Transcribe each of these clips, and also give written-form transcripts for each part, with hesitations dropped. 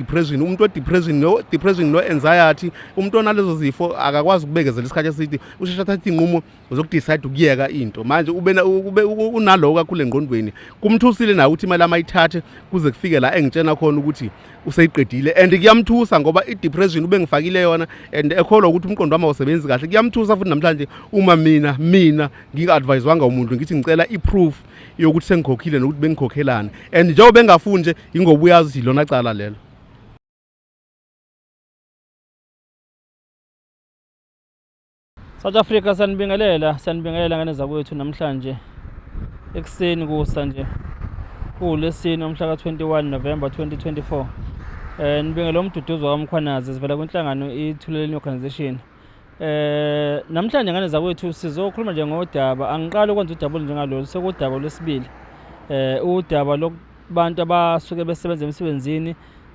i-depression. Umuntu we-depression, no depression, no anxiety, umuntu onalezo zifo akakwazi ukubekezela isikhathi eside, usheshe athathe iy'nqumo zokudecide ukuyeka into. Manje ube unaloko kakhulu engqondweni, kumthusile naye ukuthi imali amayithathe kuze kufike la engitshena khona ukuthi useyiqedile, and kuyamthusa ngoba i-depression ubengifakile yona and ekholwa ukuthi umqondo wami awusebenzi kahle. Kuyamthusa futhi namhlanje uma mina nginga-advisewanga umuntu ngithi ngicela i-proof yokuthi sengikhokhile nokuthi bengikhokhelani, and njengoba bengafuni nje ingoba uyazi ukuthi yilona cala lelo. South Africa, sanibingelela, sanibingelela ngane zakwethu. Namhlanje ekuseni kusa nje kuwulesine umhla ka-21 November 2024. Nibingelela uMduduzi wakaMkhwanazi, sivela kwinhlangano iThuleleni Organization. Namhlanje ngane zakwethu sizokhuluma nje ngodaba. Angiqali ukwenza udaba olunjengalolu, sekudaba lwesibili. Udaba lokubantu abasuke besebenza emsebenzini,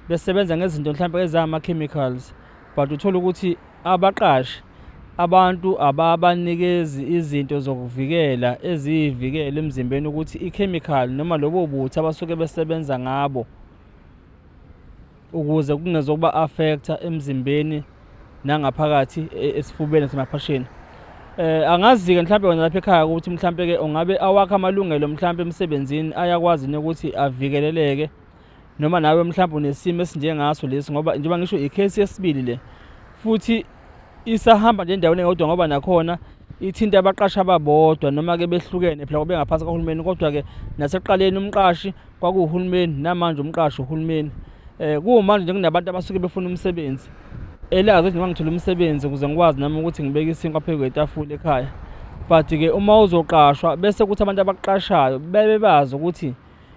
besebenza ngezinto mhlawumbe ezama chemicals, but uthola ukuthi abaqashi abantu ababanikezi izinto zokuvikela eziyivikela emzimbeni ukuthi i-chemical noma lobo buthi abasuke besebenza ngabo ukuze kungezokuba affecta emzimbeni nangaphakathi esifubeni nasemaphasheni. Angazi-ke mhlawumbe wena lapha ekhaya ukuthi mhlawumbe-ke ungabe awakho amalungelo mhlawumbe emsebenzini ayakwazi ukuthi avikeleleke, noma nawe mhlawumbe unesimo esinjengaso lesi, ngoba njengoba ngisho ikhesi yesibili le futhi isahamba nje endaweni eyodwa, ngoba nakhona ithinta abaqashi ababodwa noma-ke behlukene phela kube ngaphansi kahulumeni, kodwa-ke nasekuqaleni umqashi kwakuwuhulumeni, namanje umqashi uhulumeni. Kuwumanje nje kunabantu abasuke befuna umsebenzi, elazi ukuthi noma ngithola umsebenzi ukuze ngikwazi nami ukuthi ngibeke isinkwa phezu kwetafula ekhaya, but-ke uma uzoqashwa bese kuthi abantu abakuqashayo bebe bazi ukuthi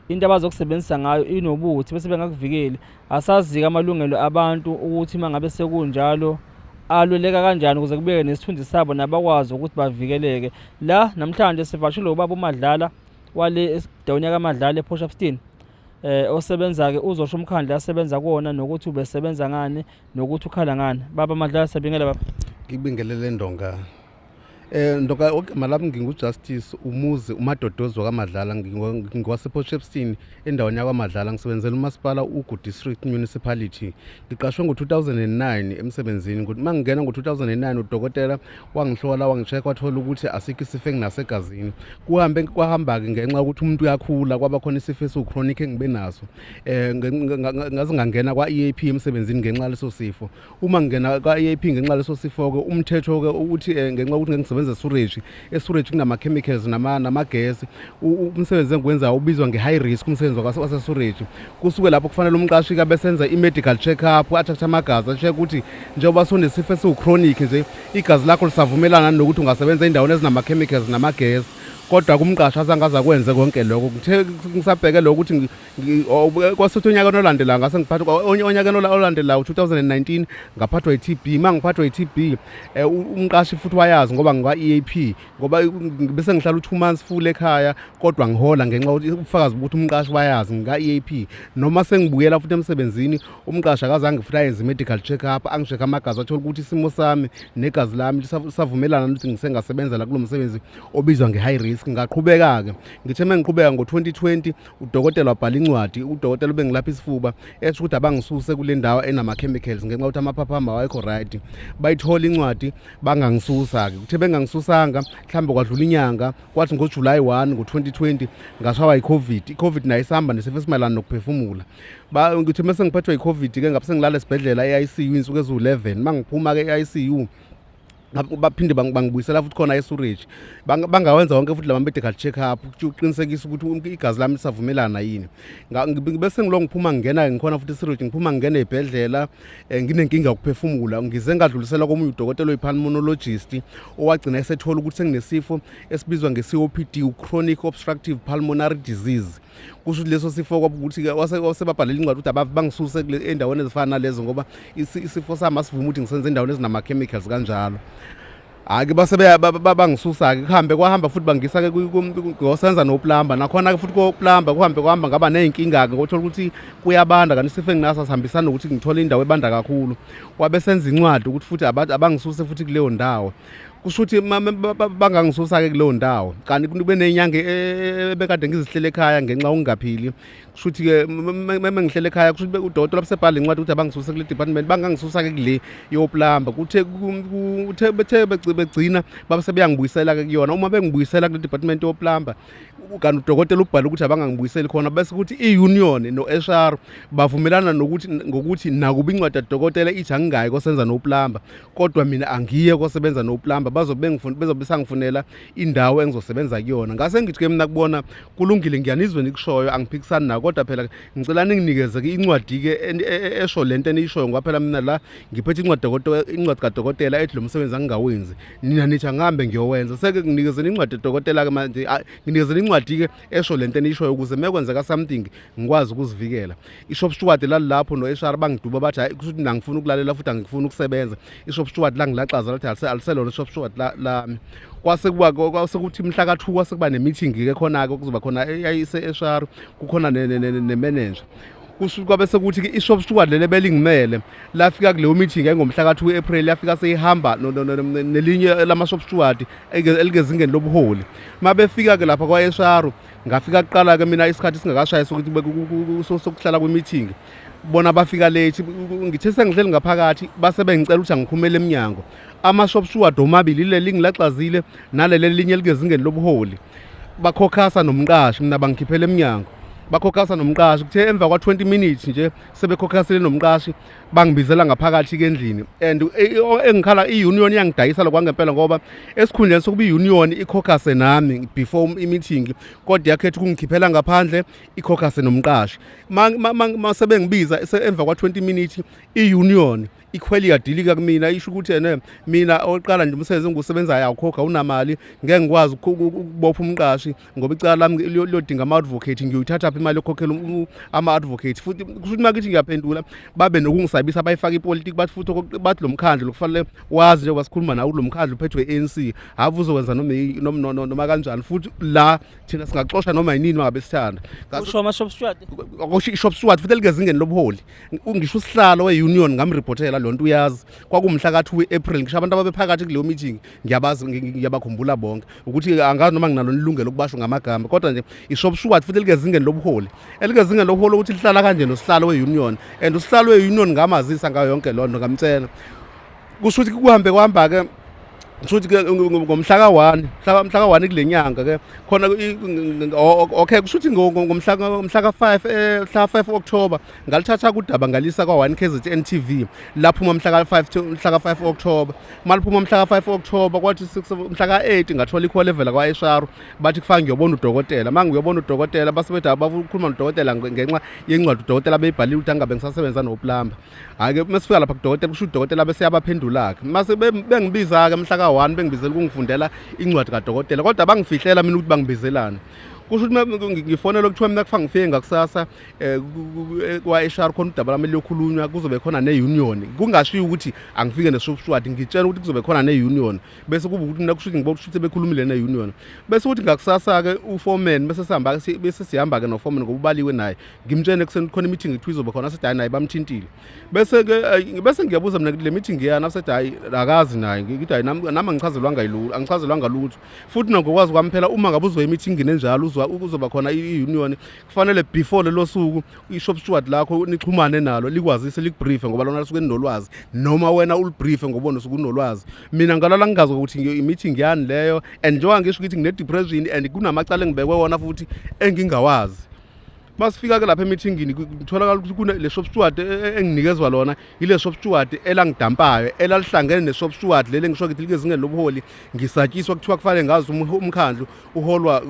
into abazokusebenzisa ngayo inobuthi bese bengakuvikeli. Asazi-ke amalungelo abantu ukuthi uma ngabe sekunjalo alweleka kanjani ukuze kubeke nesithunzi sabo nabakwazi ukuthi bavikeleke. La namhlanje sivakashelwe ubaba uMadlala wale endaweni yakaMadlala ePort Shepstone, osebenza-ke uzosho umkhandlu asebenza kuwona nokuthi ubesebenza ngani nokuthi ukhala ngani. Baba Madlala, siyabingelela baba. Ngikubingelele Ndonga. Ndonga, ogama lami nginguJustice Umuzi uMadodozo kaMadlala, ngingwasePort Shepstone endaweni yakwaMadlala, ngisebenzela umasipala Ugu District Municipality. Ngiqashwe ngo-2009 emsebenzini. Ukuthi uma ngingena ngo-2009 udokotela wangihlola, wangi-check, wathola ukuthi asikho isifo enginaso egazini. Kuhambe kwahamba-ke ngenxa yokuthi umuntu uyakhula, kwaba khona isifo esiwu-chronic engibe naso. Ngaze ngangena kwa-EAP emsebenzini ngenxa yaleso sifo. Uma ngingena kwa-EAP ngenxa leso sifo-ke, umthetho-ke uthi ngenxa yokuthi ngisebenza esewerage, esewerage kunama-chemicals namagesi, umsebenzi engiwenzayo ubizwa nge-high risk, umsebenzi wasesewerage. Kusuke lapho kufanele umqashi-ke abesenza i-medical check up, athathe amagazi, a-check ukuthi njengoba sonesifo esiwu-chronic nje, igazi lakho lisavumelana nokuthi ungasebenza endaweni ezinama-chemicals namagesi. Kodwa kumqashi azange aze akwenze konke lokho. Ngithe ngisabheke lokho ukuthi kwasuthi onyakeni olandelayo ngase ngiphathwa, onyakeni olandelayo 2019 ngaphathwa i-TB. Uma ngiphathwa i-TB, umqashi futhi wayazi ngoba ngikwa-EAP, ngoba bese ngihlala u-2 months full ekhaya kodwa ngihola, ngenxa yokuthi ubufakazi bokuthi umqashi wayazi ngika-EAP. Noma sengibuyela futhi emsebenzini, umqashi akazange futhi ayenze i-medical check up, angi-check amagazi, athola ukuthi isimo sami negazi lami lisavumelana ukuthi ngisengasebenza la kulo msebenzi obizwa nge-high risk. Ngaqhubeka-ke, ngithe uma ngiqhubeka ngo-2020 udokotela wabhala incwadi, udokotela ubengilapha isifuba, esho ukuthi abangisuse kule ndawo enama-chemicals ngenxa yokuthi amaphaphu ami awekho right. Bayithola incwadi, bangangisusa-ke. Kuthe bengangisusanga, mhlawumbe kwadlula inyanga, kwathi ngoJulayi 1 ngo-2020 ngashawa i-COVID. I-COVID nayo isihamba nesifo esimayelana nokuphefumula. Ngithe uma sengiphethwe i-COVID-ke ngabe sengilala esibhedlela e-ICU iy'nsuku eziwu-11. Uma ngiphuma-ke e-ICU baphinde bangibuyisela futhi khona esewerage, bangawenza wonke futhi lama medical check up ukuqinisekisa ukuthi igazi lami lisavumelana yini. Bese ngilo ngiphuma ngingena ngikhona futhi esewerage, ngiphuma ngingena ezibhedlela, nginenkinga yokuphefumula. Ngize ngadlulisela komunye udokotela oyi-pulmonologist owagcina esethola ukuthi senginesifo esibizwa nge-COPD, chronic obstructive pulmonary disease. Kusho ukuthi leso sifo kwakuthi wasebabhalela incwadi ukuthi bangisuse endaweni ezifana nalezo, ngoba isifo sami asivumi ukuthi ngisenze endaweni ezinama-chemicals kanjalo. Hhayi-ke base bangisusa-ke, kuhambe kwahamba futhi bangisa-ke ngosenza noplumber, nakhona-ke futhi koplumber kuhambe kwahamba ngaba ney'nkinga-ke, ngothola ukuthi kuyabanda kanti isifo enginaso asihambisani nokuthi ngithole indawo ebanda kakhulu. Wabe senza incwadi ukuthi futhi abangisuse futhi kuleyo ndawo. Kusho ukuthi bangangisusa-ke kuleyo ndawo, kanti kube ney'nyanga ebekade ngizihlele ekhaya ngenxa yokungaphili. Kusho ukuthi-ke uma ngihlele ekhaya, kusho ukuthi udokotela ubesebhala incwadi ukuthi abangisuse kule department, bangangisusa-ke kule yoplamba. Kuthe kuthe bethe begcina babe sebeyangibuyisela-ke kuyona. Uma bengibuyisela kule department yoplamba, kanti udokotela ubhale ukuthi abangangibuyiseli khona, bese kuthi i-union no-HR bavumelana nokuthi ngokuthi nakuba incwadi kadokotela ithi angingayi kosenza noplamba, kodwa mina angiye kosebenza noplamba, bazobe bengifuna, bezobe besangifunela indawo engizosebenza kuyona. Ngase ngithi ke mina kubona kulungile, ngiyanizwe nikushoyo, angiphikisani nako, kodwa phela ngicela ninginikeze ke incwadi ke esho lento eniyishoyo, ngoba phela mina la ngiphethe incwadi dokotela, incwadi kadokotela ethi lo msebenzi angingawenzi, nina nithi angihambe ngiyowenza. Seke nginikezeni incwadi dokotela ke manje, nginikezeni incwadi ke esho lento eniyishoyo ukuze mekwenzeka something ngikwazi ukuzivikela. I-shop steward lalilapho no-HR bangiduba, bathi hayi, kusho ukuthi mina ngifuna ukulalela futhi angifuni ukusebenza. I-shop steward langilaxaza, lathi aliselona i-shop steward lami. Kwase kuba kwase kuthi mhla ka-2 kwase kuba ne-meeting ke khona-ke, kuzoba khona eyayise-HR, kukhona ne-manager. Kusho kwabe sekuthi ke i-shop steward leli belingimele lafika kuleyo meeting yayingomhla ka-2 April, yafika seyihamba nelinye lama-shop steward elikezingeni lobuholi. Mabefika ke lapha kwa-HR, ngafika kuqala ke mina isikhathi singakashayi sokuthi sokuhlala kwi-meeting, bona bafika late. Ngithe sengihleli ngaphakathi, base bengicela ukuthi angiphumele eminyango. Ama-shop steward omabili, leli ngilaxazile naleli elinye elikezingeni lobuholi, bakhokhasa nomqashi, mina bangikhiphela eminyango, bakhokhasa nomqashi. Kuthe emva kwa-20 minutes nje sebekhokhasile nomqashi, bangibizela ngaphakathi ke endlini. And engikhala i-union iyangidayisa lokwangempela, ngoba esikhundleni sokuba i-union ikhokhase nami before i-meeting, kodwa yakhetha ukungikhiphela ngaphandle ikhokhase nomqashi. Ma sebengibiza emva kwa-20 minutes, i-union ikhweli yadilika kumina, isho ukuthi ene mina oqala nje umsebenzi engiwusebenzayo awukhokha, unamali, ngeke ngikwazi ukubopha umqashi ngoba icala lami liyodinga ama-advocate, ngiyoyithatha phi imali yokukhokhela ama-advocate? Futhi kusho ukuthi makithi ngiyaphendula, babe nokungisabisa, bayifaka ipolitiki, bathi futhi bathi lo mkhandlu lokufanele wazi njengoba sikhuluma nawe, lo mkhandlu uphethwe i-ANC, hhayi uzokwenza noma kanjani, futhi la thina singaxosha noma yinini mangabe sithanda. Usho ama-shop steward? Akusho i-shop steward futhi eligezingeni lobuholi, ngisho usihlalo we-union ngamripotela lo nto, uyazi. Kwakumhla ka-2 April. Ngisho abantu ababephakathi kuleyo meeting ngiyabazi, ngiyabakhumbula bonke, ukuthi angazi noma nginalo ilungelo lokubasho ngamagama, kodwa nje i-shop steward futhi eligezingeni lobuholi, eligezingeni lobuholi, ukuthi lihlala kanje nosihlalo we-union, and usihlalo we-union ngamazisa ngayo yonke loo nto, ngamtshela. Kusho ukuthi kuhambe kuhamba-ke, kusho ukuthi ke ngomhla ka-1, mhla ka-1 kule nyanga ke khona okay, kusho ukuthi ngomhla ka-5, mhla ka-5 October ngalithatha kudaba ngalisa kwa-1 KZN TV, laphuma mhla ka-5, mhla ka-5 October. Maliphuma mhla ka-5 October, kwathi 6, mhla ka-8 ngathola i-call evela kwa-HR, bathi kufaka ngiyobona udokotela. Uma ngiyobona udokotela, base bethi abakhuluma nodokotela ngenxa yencwadi udokotela abeyibhalile ukuthi angabe ngisasebenza noplamba. Hhayi-ke, uma sifika lapha kudokotela, kusho udokotela bese yabaphendula-ke. Mase bengibiza-ke mhla ka-1, bengibizela ukungifundela incwadi kadokotela, kodwa bangifihlela mina ukuthi bangibizelani. Kusho ukuthi ngifonela, kuthiwa mina kufanele ngifike ngakusasa kwa-HR, khona udaba lami liyokhulunywa, kuzobe khona ne-union. Kungashiwo ukuthi angifike ne-shop steward, ngitshela ukuthi kuzobe khona ne-union, bese kuba ukuthi mina kusho ukuthi ngibona ukuthi sebekhulumile ne-union. Bese kuthi ngakusasa-ke uforeman, bese sihamba, bese sihamba-ke noforeman ngoba ubaliwe naye. Ngimtshene ekuseni khona i-meeting kuthiwa izoba khona, asethi hayi, naye bamthintile. Bese-ke bese ngiyabuza mina le meeting iyani, asethi hayi, akazi naye. Ngithi hayi, nami angichazelwanga yilutho, angichazelwanga lutho. Futhi nangokwazi kwami phela, uma ngabe uzoya e-meetingini enjalo, uzwa kuzoba khona i-union, kufanele before lelo suku i-shop steward lakho nixhumane nalo, likwazise, likubriefe, ngoba lona lisuke linolwazi, noma wena ulibriefe ngoba usuke unolwazi. Mina ngalala ngingazi ukuthi i-meeting yani leyo, and njengoba ngisho ukuthi ngine-depression and kunamacala engibekwe wona futhi engingawazi. Masifika ke lapha emithingini, kutholakala ukuthi kune le shop steward enginikezwa lona, ile shop steward elangidampayo, elalihlangene ne shop steward leli engisho ngithi likezingeni lobuholi. Ngisatshiswa, kuthiwa kufanele ngazi umkhandlu uholwa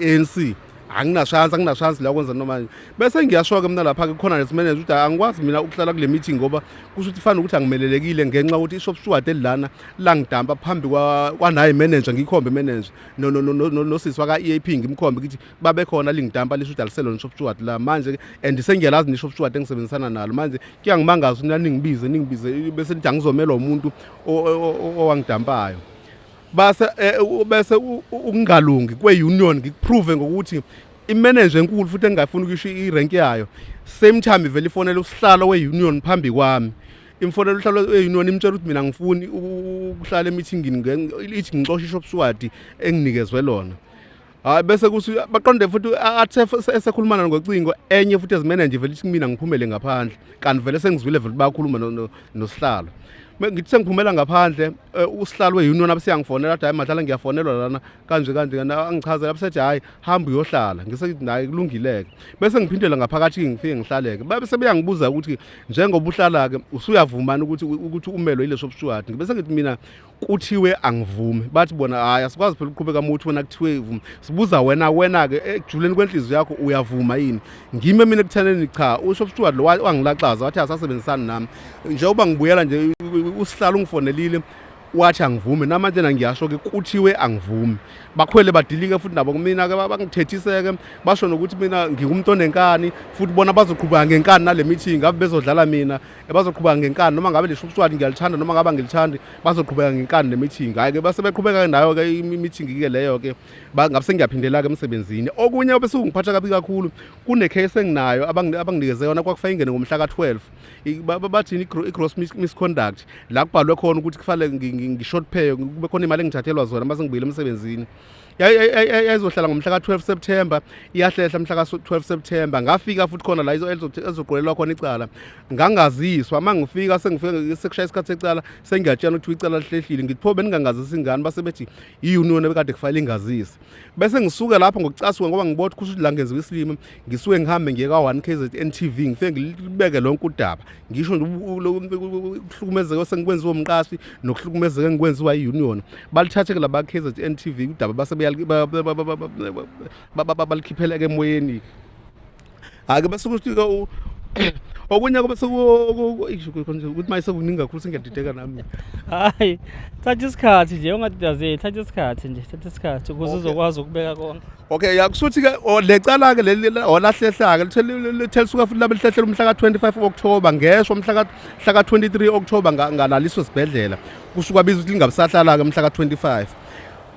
i-ANC, anginashansi, anginashansi la kwenza noma. Bese ngiyasho-ke mina lapha-ke khona nesimeneja ukuthi angikwazi mina ukuhlala kule meeting, ngoba kusho ukuthi fana ukuthi angimelelekile ngenxa yokuthi i-shop steward elilana langidampa phambi kwanaye manager. Ngikhombe manager nosisi waka-EAP, ngimkhombe ukuthi babe khona, lingidampa, lisho ukuthi aliselona i-shop steward la manje, and sengiyalazi ne-shop steward engisebenzisana nalo manje. Kuyangimangaza ukuthi ningibize ningibize bese nithi angizomelwa umuntu owangidampayo. Base bese ukungalungi kwe-union ngikuprove ngokuthi imanager enkulu futhi engingafuni ukusho i-rank yayo, same time ivele ifonele usihlalo we-union phambi kwami. Imfonela uhlalo we-union imtshela ukuthi mina ngifuni ukuhlala emithingini, ithi ngixoshe i-shop steward enginikezwe lona. Hayi, bese kuthi baqonde futhi athe esekhulumana ngocingo enye futhi ezimanager vele ithi mina ngiphumele ngaphandle, kanti vele sengizwile vele bayakhuluma nosihlalo. Ngithi sengiphumela ngaphandle, usihlalo we-union abe seyangifonela, athi, "Hayi Madlala, ngiyafonelwa lana kanje kanje." Angichazela, abesethi, "Hhayi, hamba uyohlala." Ngise naye kulungileke, bese ngiphindela ngaphakathi, ngifike ngihlaleke, babe sebeyangibuza ukuthi njengoba uhlala-ke usuyavumani ukuthi umelwe yile shop steward. Bese ngithi mina kuthiwe angivume. Bathi bona, "Hayi, asikwazi phela ukuqhubeka muthi wena kuthiwe vuma, sibuza wena, wena-ke ekujuleni kwenhliziyo yakho uyavuma yini?" Ngime mina ekuthaneni, cha, ushop steward lo wangilaxaza, wathi asasebenzisani nami. Njengoba ngibuyela nje, usihlalo ungifonelile, wathi angivume. Namanje na ngiyasho-ke, kuthiwe angivume. Bakhwele badilike futhi nabo kumina-ke, bangithethiseke, basho nokuthi mina ngingumuntu onenkani futhi bona bazoqhubeka ngenkani nale meeting, ngabe bezodlala mina, bazoqhubeka ngenkani noma ngabe le shop steward ngiyalithanda noma ngabe angilithandi, bazoqhubeka ngenkani ne meeting. Hhayi-ke, base beqhubeka nayo-ke i-meeting-ke leyo-ke, ngabe sengiyaphindela-ke emsebenzini. Okunye bese kungiphatha kabi kakhulu, kune-case enginayo abanginikeze yona, kwakufanele ingene ngomhla ka-12. Bathini, i-gross misconduct, la kubhalwe khona ukuthi kufanele ngi-short pay, kube khona imali engithathelwa zona mase ngibuyele emsebenzini. Yayizohlala ngomhla ka-12 September, iyahlehla mhla ka-12 September. Ngafika futhi khona la ezoqolelwa khona icala, ngangaziswa. Uma ngifika, sengifike sekushaya isikhathi secala, sengiyatshela ukuthi icala lihlehlile. Ngithi, "Pho beningangazisi ingane?" Base bethi i-union ebekade kufanele ingazisi. Bese ngisuke lapho ngokucasuka, ngoba ngibona ukuthi kusho ukuthi la ngenziwa isilima. Ngisuke ngihambe ngiye ka-1 KZN TV, ngifike ngilibeke lonke udaba, ngisho nje ukuhlukumezeka osengikwenziwa umqashi nokuhlukumezeka engikwenziwa i-union. Balithathe-ke laba KZN TV udaba, base balikhiphela-ke emoyeni. Hhayi-ke, bese kuthi okunye bese ukuthi manje sekuningi kakhulu, sengiyadideka nami. Hayi, thatha isikhathi nje, ungadidazeli, thatha isikhathi nje, thatha isikhathi ukuze uzokwazi ukubeka konke. Okay, ya, kushuthi ke lecala ke leli olahlehla ke lithe lisuka futhi labe lihlehlela umhla ka-25 October. Ngesho umhla ka mhla ka-23 October ngalaliswa esibhedlela, kusuka biza ukuthi lingabisahlala ke mhla ka-25.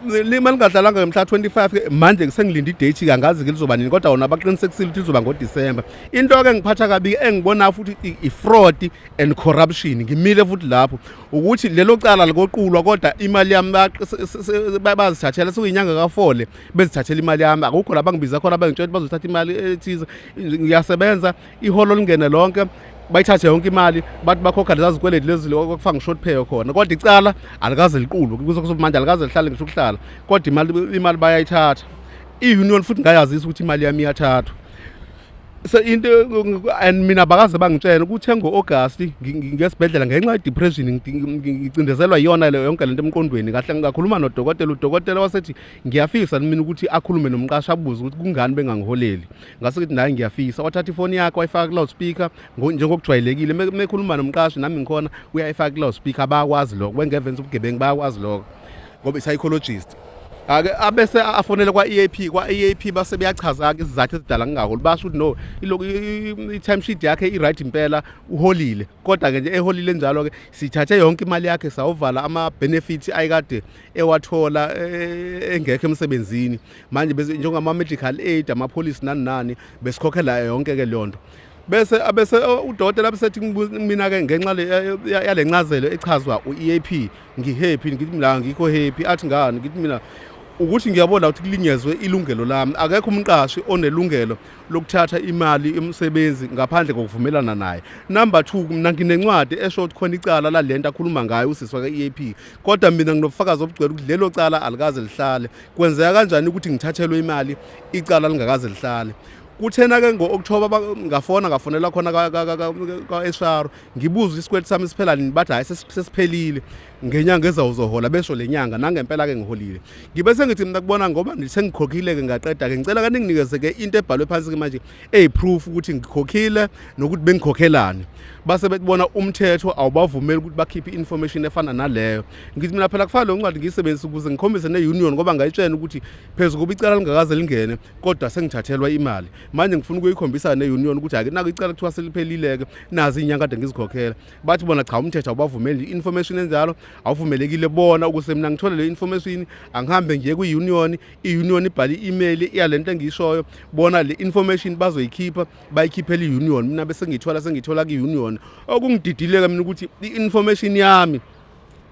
Lima lingahlalanga mhla 25 ke, manje sengilinde i-date ke, angazi ke lizoba nini, kodwa wona baqinisekisile ukuthi lizoba ngoDisemba. Into ke ngiphatha kabi, engibona futhi i-fraud and corruption, ngimile futhi lapho, ukuthi lelo cala likoqulwa kodwa imali yami bazithathela. Sekuyinyanga ka-4 le bezithathela imali yami. Akukho la bangibiza khona bangitshela ukuthi bazothatha imali ethize. Ngiyasebenza, iholo lingene lonke, bayithathe yonke imali, bathi bakhokha lezi zikweletu lezi okufaka ngi-short pay khona, kodwa icala alikaze liqulwe kuze kube manje, alikaze lihlale ngisho ukuhlala, kodwa imali bayayithatha. I-union futhi ngayazisa ukuthi imali yami iyathathwa. So into and mina bakaze bangitshela ukuthi ngo-August ngesibhedlela ngenxa ye-depression, ngicindezelwa iyona le yonke lento emqondweni kahle. Ngakhuluma nodokotela, udokotela wasethi ngiyafisa mina ukuthi akhulume nomqashi, abuze ukuthi kungani bengangiholeli. Ngase ngithi naye ngiyafisa. Wathatha ifoni yakhe wayifaka ku-loudspeaker njengokujwayelekile mekhuluma nomqashi, nami ngikhona, uyayifaka ku-loudspeaker. Bayakwazi lokho, bengevenza ubugebengu, bayakwazi lokho ngoba i-psychologist ake abese afonele kwa-EAP. Kwa-EAP base beyachaza-ke isizathu esidala ngingaholi, basho ukuthi no, iloku i-timesheet yakhe i-right impela, uholile, kodwa-ke nje eholile njalo-ke sithathe yonke imali yakhe sawuvala ama-benefits ayekade ewathola engekho emsebenzini. Manje njengama-medical aid, amapholisi, nani nani, besikhokhela yonke-ke leyo nto. Bese abese udokotela abesethi mina-ke ngenxa yale ncazelo echazwa u-EAP ngi-happy. Ngithi mina angikho happy. Athi ngani? Ngithi mina ukuthi ngiyabona ukuthi kulinyezwe ilungelo lami. Akekho umqashi onelungelo lokuthatha imali emsebenzi ngaphandle kokuvumelana naye. Number 2, mina nginencwadi esho ukuthi khona icala lalento akhuluma ngayo usisi waka-EAP, kodwa mina nginobufakazi obugcwele ukuthi lelo cala alikaze lihlale. Kwenzeka kanjani ukuthi ngithathelwe imali icala lingakaze lihlale? Kuthena-ke ngo-October ngafona, ngafonela khona ka-HR, ngibuza isikweletu sami siphela nini. Bathi hhayi, sesiphelile, ngenyanga ezayo uzohola. Besho le nyanga, nangempela-ke ngiholile. Ngibe sengithi mina kubona, ngoba sengikhokhile-ke ngaqeda-ke, ngicela kaninginikeze-ke into ebhalwe phansi-ke manje eyi-proof ukuthi ngikhokhile nokuthi bengikhokhelani. Base betibona umthetho awubavumeli ukuthi bakhiphe i-information efana naleyo. Ngithi mina phela kufana leyo ncwadi ngiyisebenzise ukuze ngikhombise ne-union, ngoba ngayitshena ukuthi phezu kokuba icala lingakaze lingene kodwa sengithathelwa imali. Manje ngifuna ukuyikhombisa ne-union ukuthi ake naku icala kuthiwa seliphelile-ke, nazi iy'nyanga kade ngizikhokhela. Bathi bona cha, umthetho awubavumeli i-information enjalo, awuvumelekile bona. Ukuze mina ngithole le information, angihambe ngiye kwi-union, i-union ibhale i-email yale nto engiyishoyo, bona le information bazoyikhipha, bayikhiphele i-union, mina bese ngiyithola, sengiyithola kwi-union. i-union. Okungididile-ke mina ukuthi i-information yami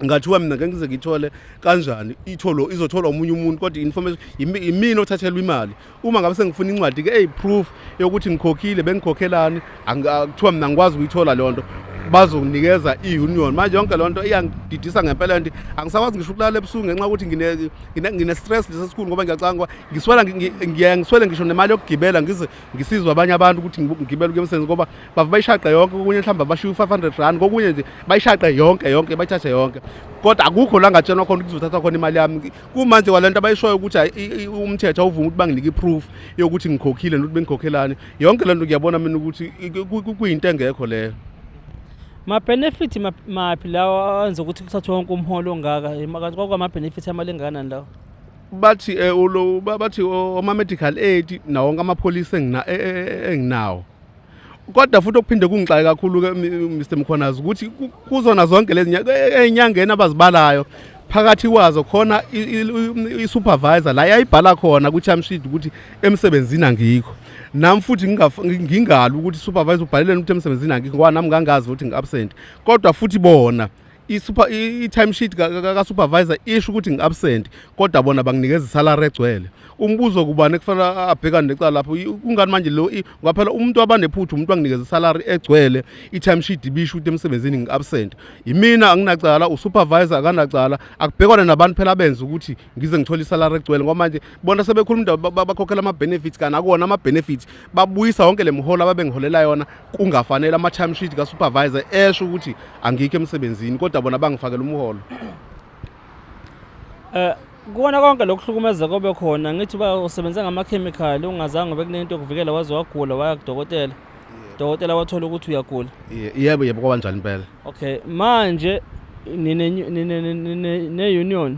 ngathiwa mina ngeke ngize ngithole kanjani, itholo izotholwa omunye umuntu, kodwa i-information yimina othathelwa imali. Uma ngabe sengifuna incwadi-ke eyi-proof yokuthi ngikhokhile, bengikhokhelani, kuthiwa mina ngikwazi ukuyithola leyo nto, bazokunikeza i-union. Manje yonke leyo nto iyangididisa ngempela, nto angisakwazi ngisho ukulala ebusuku ngenxa yokuthi ngine-stress lesi esikhulu, ngoba ngiyacanga ngoba ngiswela ngiyaye ngiswele ngisho nemali yokugibela, ngize ngisizwe abanye abantu ukuthi ngigibele ukuya emsebenzini, ngoba bave bayishaqe yonke. Kokunye mhlawumbe abashiye u-500 rand, kokunye nje bayishaqe yonke yonke, bayithathe yonke, kodwa akukho la ngatshelwa khona ukuthi kuzothathwa khona imali yami. Kumanje kwale nto abayishoyo ukuthi umthetho awuvumi ukuthi banginike i-proof yokuthi ngikhokhile nokuthi bengikhokhelani, yonke le nto ngiyabona mina ukuthi kuyinto engekho leyo. Ma-benefit maphi lawa enza ukuthi kuthathwe wonke umholo ongaka? Kanti kwakwama-benefit amali engakanani lawo? Bathi bathi oma-medical aid nawo wonke amapholisi enginawo, kodwa futhi okuphinde kungixake kakhulu-ke, Mr Mkhwanazi, ukuthi kuzona zonke lezi ey'nyangeni abazibalayo, phakathi kwazo khona i-supervisor la yayibhala khona kwi-time sheet ukuthi emsebenzini angikho. Nami futhi ngingali ukuthi i-supervisor ubhaleleni ukuthi emsebenzini angikho, ngoba nami ngangazi ukuthi ngi-absent, kodwa futhi bona i-time sheet ka-supervisor isho ukuthi ngi-absent, kodwa bona banginikeza isalary egcwele. Umbuzo, kubani ekufanele abhekane necala lapho? Kungani manje lo ngoba phela umuntu abanephutha, umuntu wanginikeza isalary egcwele, i-time sheet ibisho ukuthi emsebenzini ngi-absent. Yimina anginacala, usupervisor akanacala, akubhekwane nabantu phela abenza ukuthi ngize ngithole isalary egcwele, ngoba manje bona sebekhuluma indaba bakhokhela ama-benefits, kanti akuwona ama-benefits, babuyisa wonke le miholo ababengiholela yona kungafanele. Ama-time sheet ka-supervisor esho ukuthi angikho emsebenzini, kodwa bona bangifakela umholo. Kuwona konke lokuhlukumeza kobe khona, ngithi uba usebenze ngamakhemikhali ungazange ube kunento yokuvikela, waze wagula, waya kudokotela, dokotela wathola ukuthi uyagula. Yebo, yebo, kwabanjalo impela. Okay, manje nine ne-union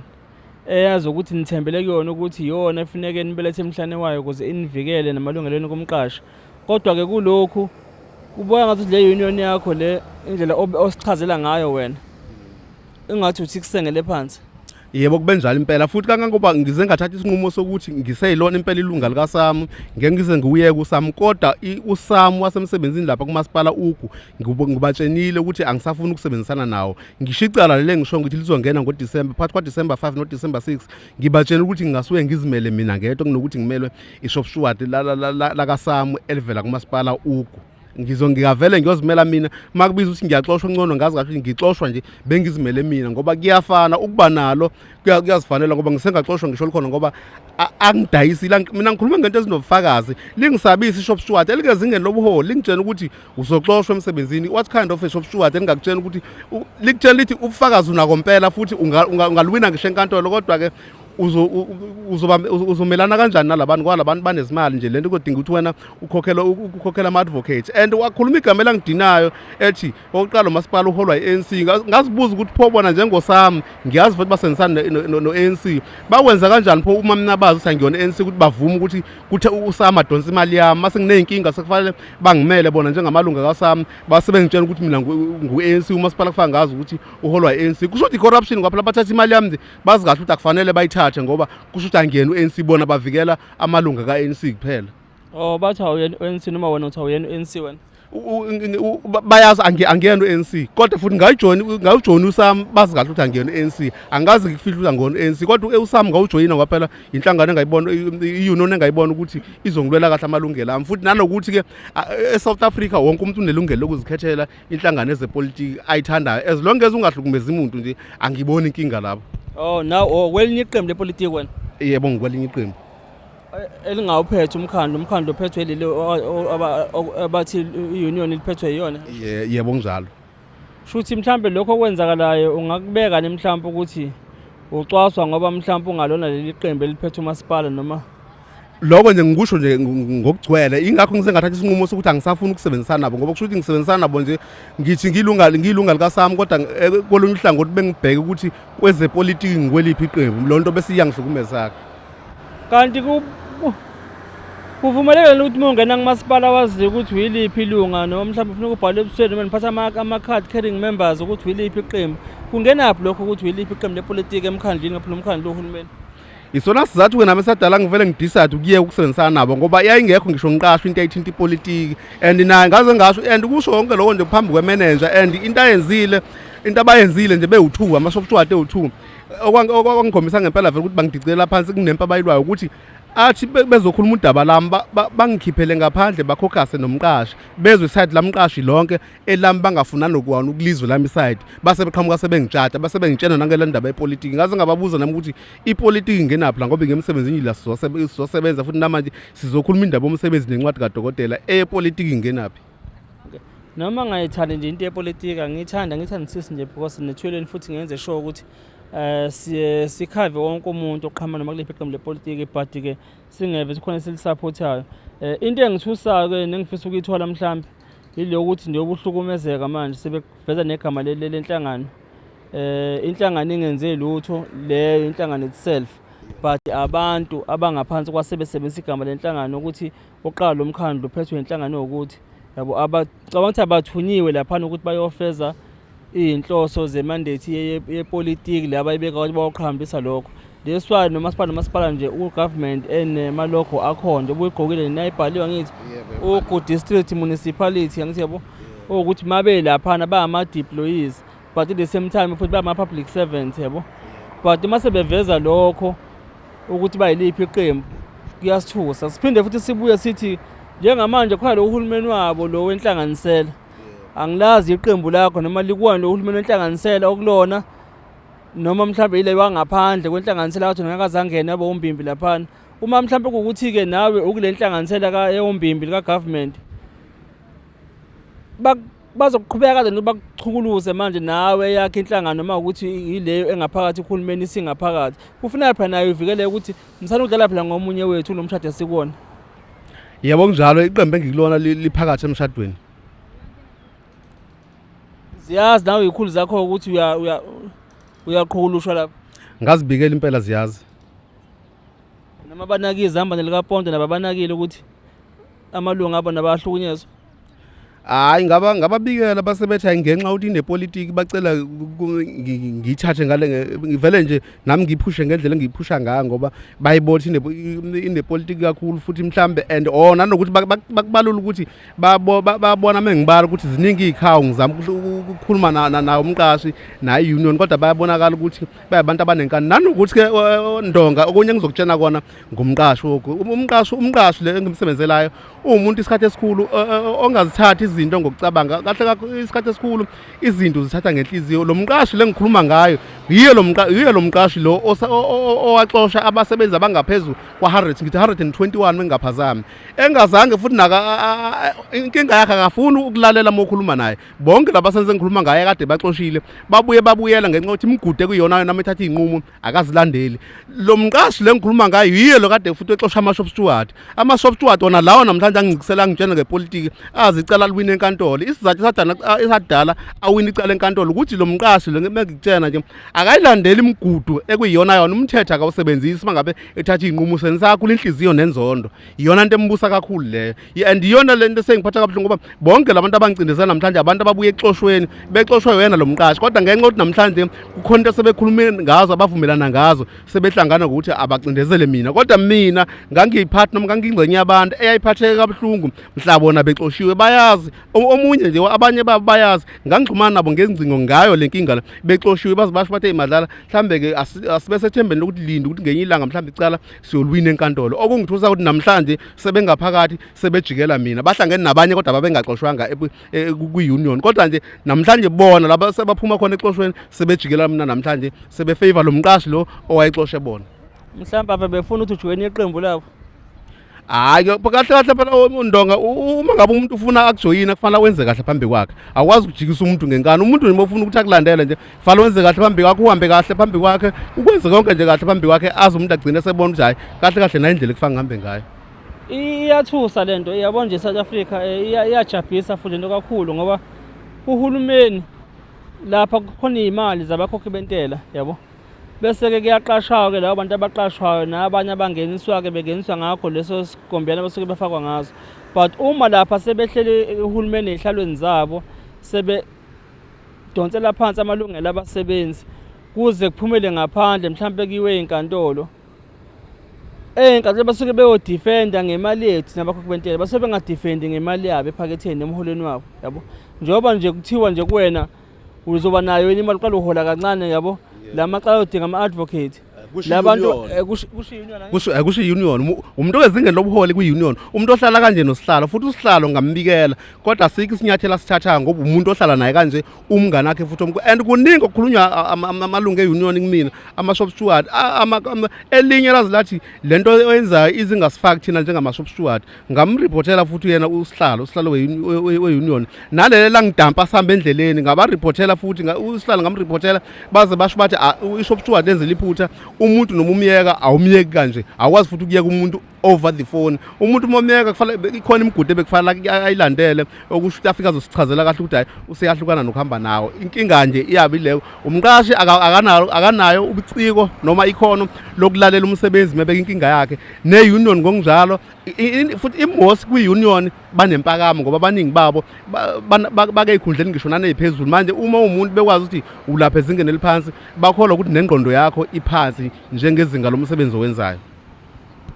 eyazi ukuthi nithembele kuyona, ukuthi iyona efuneke nibelethe emhlane wayo ukuze inivikele namalungelweni komqashi, kodwa-ke kulokhu kubona ngathi le union yakho le, indlela osichazela ngayo wena, ingathi uthi kusengele phansi. Yebo, kube njalo impela futhi, kangangoba ngize ngathatha isinqumo sokuthi ngiseyilona impela ilunga likaSAMWU, ngeke ngize ngiwuyeke uSAMWU, kodwa uSAMWU wasemsebenzini lapha kumasipala Ugu ngibatshenile ukuthi angisafuni ukusebenzisana nawo. Ngisho icala lele ngisho ngithi lizongena ngoDisemba, phakathi kwaDisemba 5 noDisemba 6. Ngibatshela ukuthi ngingasuke ngizimele mina ngedwa kunokuthi ngimelwe i-shop steward lakaSAMWU elivela kumasipala Ugu. Ngingavele ngiyozimela mina. Uma kubiza ukuthi ngiyaxoshwa, ngcono ngazi kahle ngixoshwa nje bengizimele mina, ngoba kuyafana ukuba nalo, kuyazifanela, ngoba ngisengaxoshwa ngisho likhona, ngoba angidayisile mina. Ngikhuluma ngento ezinobufakazi. Lingisabisa i-shop steward elingezingeni lobuholi, lingitshela ukuthi uzoxoshwa emsebenzini. What kind of a shop steward engingakutshela ukuthi likutshela lithi ubufakazi unako mpela, futhi ungaluwina ngisho enkantolo, kodwa-ke uzomelana kanjani nalabantu, ngoba labantu banezimali nje? Lento kodinga ukuthi wena ukhokhela ama-advocate. And wakhuluma igama elangidinayo, ethi okokuqala umasipala uholwa i-ANC. Ngazibuza ukuthi pho bona njengoSAMWU, ngiyazi futhi basebenzisana no-ANC, bakwenza kanjani pho uma mina bazi ukuthi angiyona i-ANC, ukuthi bavume ukuthi kuthe uSAMWU adonse imali yami, mase nginey'nkinga sekufanele bangimele bona njengamalunga kaSAMWU, base bengitshela ukuthi mina ngu-ANC, umasipala kufana ngazi ukuthi uholwa i-ANC. Kusho ukuthi i-corruption, ngoba phela bathatha imali yami nje, bazi kahle ukuthi akufanele bayithathe, ngoba kusho ukuthi angiyena u-ANC, bona bavikela amalunga ka-ANC kuphela. Oh, bathi awuyena u-ANC, noma wena uthi awuyena u-ANC wena? Bayazi angiyena u-ANC, kodwa futhi ngawujoyina uSAMWU, bazi kahle ukuthi angiyena u-ANC. Angikaze ngikufihle ukuthi angiyona u-ANC, kodwa uSAMWU ngawujoyina ngoba phela inhlangano engayibona, i-union engayibona ukuthi izongilwela kahle amalungelo ami, futhi nanokuthi-ke e-South Africa wonke umuntu unelungelo lokuzikhethela inhlangano ezepolitiki ayithandayo, as long as ungahlukumezi umuntu nje, angiboni inkinga lapho. Oh, now, oh, kwelinye iqembu lepolitiki wena? Yebo, ngikwelinye iqembu. Elingawuphethe umkhandlu uphethwe leli abathi i-union liphethwe yiyona? Yebo, kunjalo. Shuthi mhlambe lokho okwenzakalayo ungakubeka ni mhlambe ukuthi ucwaswa ngoba mhlambe ungalona leli qembu eliphethe umasipala noma? Lokho nje ngikusho nje ngokugcwele, ingakho ngize ngathatha isinqumo sokuthi angisafuni ukusebenzisana nabo, ngoba kusho ukuthi ngisebenzisana nabo nje ngithi ngiyilunga likaSAMWU, kodwa kolunye uhlangothi bengibheke ukuthi kwezepolitiki ngikweliphi iqembu. Loo nto bese iyangihlukumeza-ke. Kanti kuvumelekile ukuthi uma ungena kumasipala waziwe ukuthi uyiliphi ilunga, noma mhlawumbe ufuna ukubhala ebusweni, noma niphatha ama-card carrying members, ukuthi uyiliphi iqembu? Kungenaphi lokho ukuthi uyiliphi iqembu lepolitiki emkhandlwini, ngaphela umkhandlu wohulumeni? Isona sizathu-ke nami esadala ngivele ngidecide ukuyeka ukusebenzisana nabo, ngoba yayingekho ngisho ngiqashwa into eyayithinta ipolitiki. And naye ngaze ngasho and kusho konke lokho nje phambi kwemeneja, and into ayenzile, into abayenzile nje bewu-two, ama-shop steward ewu-two, okwangikhombisa ngempela vele ukuthi bangidicelela phansi kunempi abayilwayo, ukuthi athi bezokhuluma udaba lami bangikhiphele ngaphandle, bakhokhase nomqashi, bezwe isayidi lamqashi lonke, elami bangafuna nokuwana ukulizwe lami isayidi, base beqhamuka sebengitshata, base bengitshena nangela ndaba yepolitiki. Ngaze ngababuza nami ukuthi ipolitiki ingenaphi la, ngoba ngemsebenzini la sizosebenza futhi namanje sizokhuluma indaba yomsebenzi nencwadi kadokotela, eyepolitiki ingenaphi? Noma ngayithandi nje into yepolitiki, angiyithandi, angiyithandisisi nje, because nethweleni futhi ngenze sure ukuthi siye sikhave wonke umuntu oqhamuka noma kuliphi iqembu lepolitiki, but ke singeve sikhona esilisupportayo. Into engithusayo ke nengifisa ukuyithola mhlambe ile ukuthi nje ubuhlukumezeka manje sebeveza negama lenhlangano, inhlangano ingenze lutho leyo inhlangano itself, but abantu abangaphansi kwasebesebenzisa igama lenhlangano ukuthi uqala lo mkhandlu uphethwe inhlangano yokuthi yabo abacabanga ukuthi abathunyiwe laphana ukuthi bayofeza iy'nhloso zemandate yepolitiki le abayibeka ukuthi bayoqhambisa lokho. That's why nomasipala nomasipala nje u-government enemalogo akhona nje ubuyigqokile nayibhaliwe, ngithi Ugu District Municipality, angithi yabo, ukuthi mabe laphana bayama-deployees, but at the same time futhi bayama-public servants, yabo. But uma sebeveza lokho ukuthi bayiliphi iqembu, kuyasithusa. Siphinde futhi sibuye sithi njengamanje khona lo uhulumeni wabo lo wenhlanganisela, angilazi iqembu lakho noma likuwona lo uhulumeni wenhlanganisela okulona, noma mhlawumbe yile wangaphandle kwenhlanganisela kathi ngeke azangene abe umbimbi laphana. Uma mhlawumbe kuwukuthi-ke nawe ukule nhlanganisela eyombimbi lika-government, bazokuqhubeka kanjani bakuchukuluze manje nawe yakho inhlangano, noma ukuthi yileyo engaphakathi uhulumeni isingaphakathi, kufuneka phela nayo ivikeleke ukuthi msane udlala phela ngomunye wethu lo mshado esikuwona. Yebo, kunjalo, iqembu engikulona liphakathi emshadweni. Ziyazi nawe ikhulu zakho ukuthi uyaqhukulushwa lapha? Ngazibikela impela, ziyazi. Noma banakile izambane likaPonto nabo abanakile ukuthi amalungu abo nabahlukunyezwa? Hayi, ngaba ngababikela, basebethi hayi, ngenxa ukuthi inepolitiki bacela ngiyithathe ngale ngivele nje nami ngiyiphushe ngendlela engiyiphusha ngayo, ngoba bayibona ukuthi inepolitiki kakhulu futhi mhlambe and oh nanokuthi bakubalula ukuthi babona mengibala ukuthi ziningi iy'khawu, ngizama ukukhuluma nawo umqashi naye i-union, kodwa bayabonakala ukuthi bayabantu abanenkani. Nanokuthi-ke Ndonga, okunye engizokutshena kona ngumqashi, umqashi le engimsebenzelayo uwumuntu isikhathi esikhulu ongazithathi izinto ngokucabanga kahle kakhulu, isikhathi esikhulu izinto uzithatha ngenhliziyo. Lo mqashi le ngikhuluma ngayo yiyo lo mqashi lo owaxosha abasebenzi abangaphezu kwa-100, ngithi 121 mengingaphazami, engazange futhi naka inkinga yakhe akafuni ukulalela uma ukhuluma naye. Bonke laba senze ngikhuluma ngaye kade baxoshile babuye babuyela ngenxa yokuthi imigudu ekuyona yona ethatha iy'nqumo akazilandeli. Lo mqashi le ngikhuluma ngayo yiyo lo kade futhi exosha ama-shop steward, ama-shop steward wona lawo namhlanje angicikisela angitshena ngepolitiki, azi icala liwina enkantolo. Isizathu esadala awina icala enkantolo ukuthi lo mqashi lo mengikutshena nje akayilandeli imigudu ekuyiyona yona, umthetho akawusebenzisi uma ngabe ethatha iy'nqumo, usebenzisa kakhulu inhliziyo nenzondo, iyona nto embusa kakhulu leyo. And iyona le nto esengiphatha kabuhlungu, ngoba bonke labantu abangicindezela namhlanje abantu ababuye exoshweni, bexoshwe wena lo mqashi, kodwa ngenxa yokuthi namhlanje kukhona into asebekhulume ngazo, abavumelana ngazo, sebehlangana ngokuthi abacindezele mina. Kodwa mina ngangiyiphathi noma ngangiyingxenye yabantu eyayiphatheke kabuhlungu mhla bona bexoshiwe. Bayazi omunye nje, abanye babo bayazi, ngangixhumana nabo ngezingcingo ngayo le nkinga le bexoshiwe, baze basho bathe, "Madlala, mhlambe-ke asibe sethembeni lokuthi linde ukuthi ngenye ilanga mhlambe icala siyolwina enkantolo." Okungithusa ukuthi namhlanje sebengaphakathi sebejikela mina, bahlangene nabanye kodwa babengaxoshwanga kwi-union, kodwa nje namhlanje bona laba sebaphuma khona exoshweni sebejikela mina, namhlanje sebefavor lo mqashi lo owayexoshe bona. Mhlawumbe ave befuna ukuthi ujoyine iqembu labo. Hhayi, kahle kahle phela Ndonga, uma ngabe umuntu ufuna akujoyina kufanele wenze kahle phambi kwakhe. Awukwazi ukujikisa umuntu ngenkani. Umuntu nje ufuna ukuthi akulandele nje, kufanele wenze kahle phambi kwakhe, uhambe kahle phambi kwakhe, ukwenze konke nje kahle phambi kwakhe, aze umuntu agcine esebona ukuthi hhayi, kahle kahle nayo indlela ekufanele ngihambe ngayo. Iyathusa lento, iyabona nje South Africa, iyajabhisa futhi lento kakhulu, ngoba uhulumeni lapha kukhona iy'mali zabakhokhi bentela, yabo. Bese-ke kuyaqashwa-ke labo bantu abaqashwayo nabanye abangeniswa-ke bengeniswa ngakho leso sigombiyana abasuke befakwa ngaso. But uma lapha sebehleli uhulumeni ey'hlalweni zabo sebedonsela phansi amalungelo abasebenzi kuze kuphumele ngaphandle mhlampe kuyiwe ey'nkantolo. Ey'nkantolo basuke beyodifenda ngemali yethu nabakhokhi bentela, basuke bengadifendi ngemali yabo ephaketheni emholweni wabo, yabo. Njengoba nje kuthiwa nje kuwena uzoba nayo yini imali, uqala uhola kancane, yabo. La macala odinga ama-advocate. Kusho Labantu i-union. kusho i-union angithi? Kusho i-union. Umuntu owezingeni lobuholi kwi-union, umuntu ohlala kanje nosihlalo, futhi usihlalo ngambikela, kodwa asikho isinyathelo asithathayo ngoba umuntu ohlala naye kanje umngane wakhe futhi omkhulu. And kuningi okukhulunywa amalungu e-union kumina, ama-shop steward, elinye lazi lathi lento oyenzayo izingasifaki thina njengama-shop steward. Ngamriphothela futhi yena usihlalo we-union, nalele langidampa sihamba endleleni ngabariphothela futhi usihlalo ngamriphothela, baze basho bathi, "Ah, i-shop steward lenzile iphutha. Umuntu noma umyeka awumyeki kanje, awukwazi futhi ukuyeka umuntu over the phone. Umuntu uma umyeka kufanele ikhona imigudu ebekufanele ayilandele, okusho ukuthi afike azosichazela kahle ukuthi hhayi, useyahlukana nokuhamba nawo." Inkinga nje iyabe ileyo, umqashi akanayo ubuciko noma ikhono lokulalela umsebenzi mebeka inkinga yakhe, ne-union ngokunjalo. Futhi imosi kwi-union banempakamo ngoba abaningi babo bake ey'khundleni ngisho naney'phezulu. Manje uma umuntu bekwazi ukuthi ulapha ezingeni eliphansi, bakholwa ukuthi nengqondo yakho iphansi njengezinga lomsebenzi owenzayo.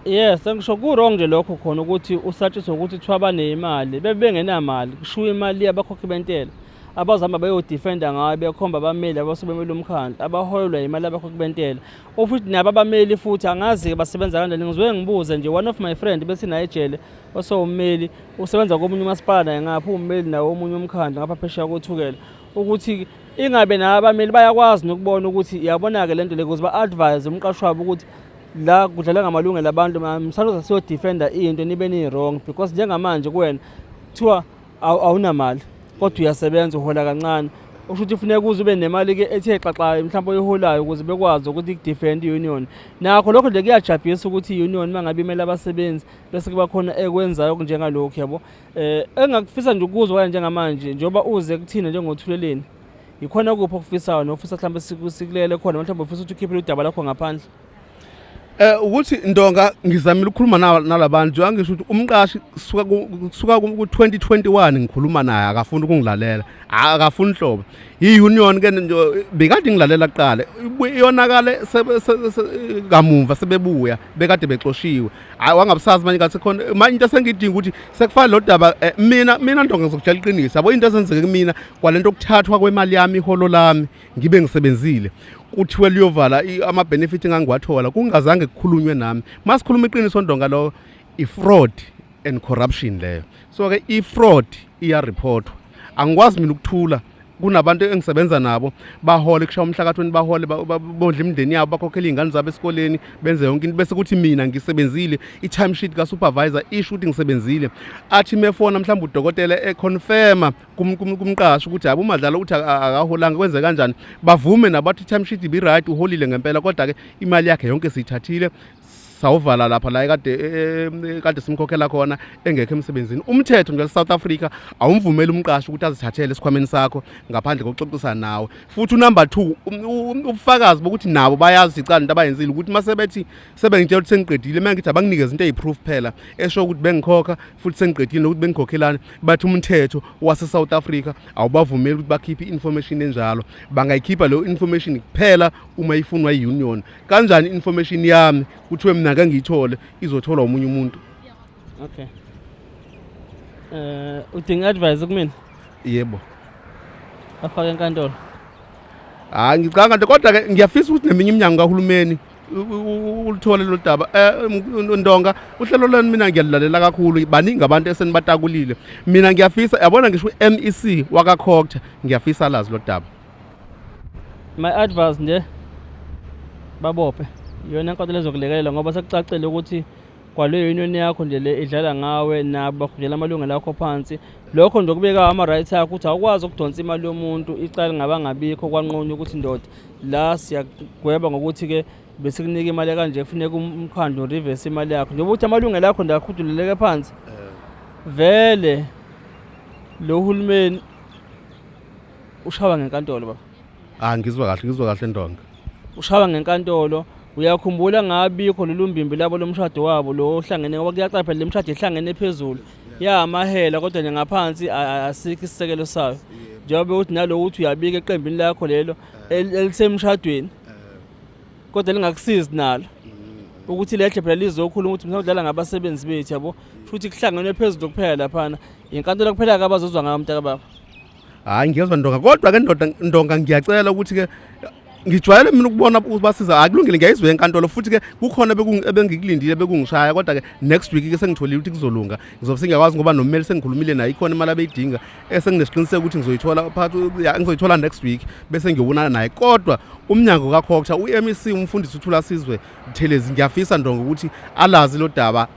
Yes, ngisho ku-wrong nje lokho khona ukuthi usatshiswe ukuthi kuthiwa baneyimali, bebe bengenamali, kushiwo imali yabakhokhi bentela. Abazihamba beyodifenda ngayo bekhomba abameli abasuke bemele umkhandlu, abaholelwa imali yabakhokhi bentela. Futhi nabo abameli futhi angazi-ke basebenza kanjani. Ngizoke ngibuze nje one of my friend bese naye ejele osewummeli, usebenza komunye umasipala naye ngapha, uwummeli nawo omunye umkhandlu ngapha phesheya koThukela, ukuthi ingabe nabo abameli bayakwazi nokubona ukuthi yabona-ke lento le, ukuze ba-advise umqashi wabo ukuthi la kudlala ngamalungelo abantu, msaloza siyodefenda into nibe ni-wrong, because njengamanje kuwena kuthiwa awunamali kodwa uyasebenza uhola kancane, usho ukuthi kufuneka uze ube nemali-ke ethe xaxa mhlawumbe oyiholayo ukuze bekwazi ukuthi ikudefend i-union. Nakho lokho nje kuyajabhisa ukuthi i-union uma ngabe imele abasebenzi bese kuba khona ekwenzayo okunjengalokhu, yabo. Engingakufisa nje ukuzwa kanje njengamanje, njengoba uze kuthina njengoThuleleni, yikhona kuphi okufisayo nofisa mhlawumbe sikulele khona, mhlawumbe ufisa ukuthi ukhiphele udaba lakho ngaphandle? Ukuthi Ndonga, ngizamile ukukhuluma nalabantu, njengoba ngisho ukuthi umqashi kusuka ku 2021 ngikhuluma naye, akafuni ukungilalela, akafuni nhlobo. I-union ke bekade ngilalela kuqala, iyonakale kamumva sebebuya bekade bexoshiwe, hayi wangabusazi manje ngathi khona manje into esengidinga ukuthi sekufana lo daba. Mina Ndonga, ngizokutshela iqiniso, yabo, into ezenzeke kumina kwalento okuthathwa kwemali yami, iholo lami ngibe ngisebenzile, kuthiwe liyovala ama-benefit engangiwathola kungazange kukhulunywe nami. Masikhuluma iqiniso Ndonga, lo i-fraud and corruption leyo. So-ke i-fraud iyariphothwa. Angikwazi mina ukuthula kunabantu engisebenza nabo bahole kushaya umhla ka-20, bahole bondle imindeni yabo, bakhokhele iy'ngane zabo esikoleni, benze yonke into, bese kuthi mina ngisebenzile, i-timesheet ka-supervisor isho ukuthi ngisebenzile, athi mefona mhlawumbe udokotela econfirma kumqashi ukuthi hayi, uMadlala uthi akaholanga, kwenze kanjani? Bavume nabathi i-timesheet ibi-right, uholile ngempela, kodwa-ke imali yakhe yonke siyithathile, sawuvala lapha la ekade simkhokhela khona engekho emsebenzini. Umthetho nje South Africa awumvumeli umqashi ukuthi azithathele esikhwameni sakho ngaphandle kokuxoxisana nawe. Futhi unumber 2, ubufakazi bokuthi nabo bayazi icala into abayenzile, ukuthi mase bethi sebengitshela ukuthi sengiqedile, uma ngithi abanginikeze into eyi-proof phela esho ukuthi bengikhokha futhi sengiqedile nokuthi bengikhokhelani, bathi umthetho wase-South Africa awubavumeli ukuthi bakhiphe i-information enjalo. Bangayikhipha leyo information kuphela uma ifunwa i-union. Kanjani i-information yami kuthiwe mina ngeke ngiyithole, izotholwa omunye umuntu? Okay, udinga advice kumina? Yebo. Afake enkantolo. Hayi, ngicabanga nje, kodwa-ke ngiyafisa ukuthi neminye iminyango kahulumeni ulithole lolu daba. Ndonga, uhlelo lwenu mina ngiyalilalela kakhulu, baningi abantu esenibatakulile. Mina ngiyafisa, yabona, ngisho u-MEC wakaCogta ngiyafisa alazi lo daba. My advice nje, babophe, iyona inkantolo ezokulekelela, ngoba sekucacile ukuthi kwaleyo union yakho nje le idlala ngawe, nabo bakudlela amalungelo akho phansi. Lokho nje okubeka ama-rights akho ukuthi awukwazi ukudonsa imali yomuntu, icala lingabangabikho, kwanqunywa ukuthi ndoda la siyagweba ngokuthi-ke besikunika imali kanje, kufuneka umkhandlu reverse imali yakho, njengoba ukuthi amalungelo akho nje akhuduleleke phansi vele. Lo hulumeni ushawa ngenkantolo, baba. Ah, ngizwa kahle, ngizwa kahle Ndonga. Ushawa ngenkantolo. Uyakhumbula ngabikho lolu mbimbi labo lomshado wabo lo ohlangene, ngoba kuyacaca phela le mshado ihlangene phezulu yamahela, kodwa nje ngaphansi asikho isisekelo sayo, njengoba uthi nalo uthi uyabika eqembini lakho lelo elisemshadweni kodwa lingakusizi nalo. Ukuthi lehle phela lizokhuluma ukuthi mhlawumbe udlala ngabasebenzi bethu yabo. Futhi kuhlangenwe phezulu kuphela laphana. Inkantolo kuphela kabazozwa ngayo mntaka baba. Hayi, ngiyezwa Ndonga, kodwa ke ndoda Ndonga, ngiyacela ukuthi ke ngijwayele mina ukubona ubasiza. Akulungile, ngiyayizwa enkantolo, futhi ke kukhona ebengikulindile bekungishaya, kodwa ke next week ke sengitholile ukuthi kuzolunga, ngizobe sengiyakwazi ngoba nommeli sengikhulumile naye, ikhona imali abeyidinga esenginesiqiniseko ukuthi ngizoyithola phakathi, ya, ngizoyithola next week bese ngiyobonana naye. Kodwa umnyango kaCogta, u-MEC umfundisi uThulasizwe Buthelezi, ngiyafisa Ndonga ukuthi alazi lo daba,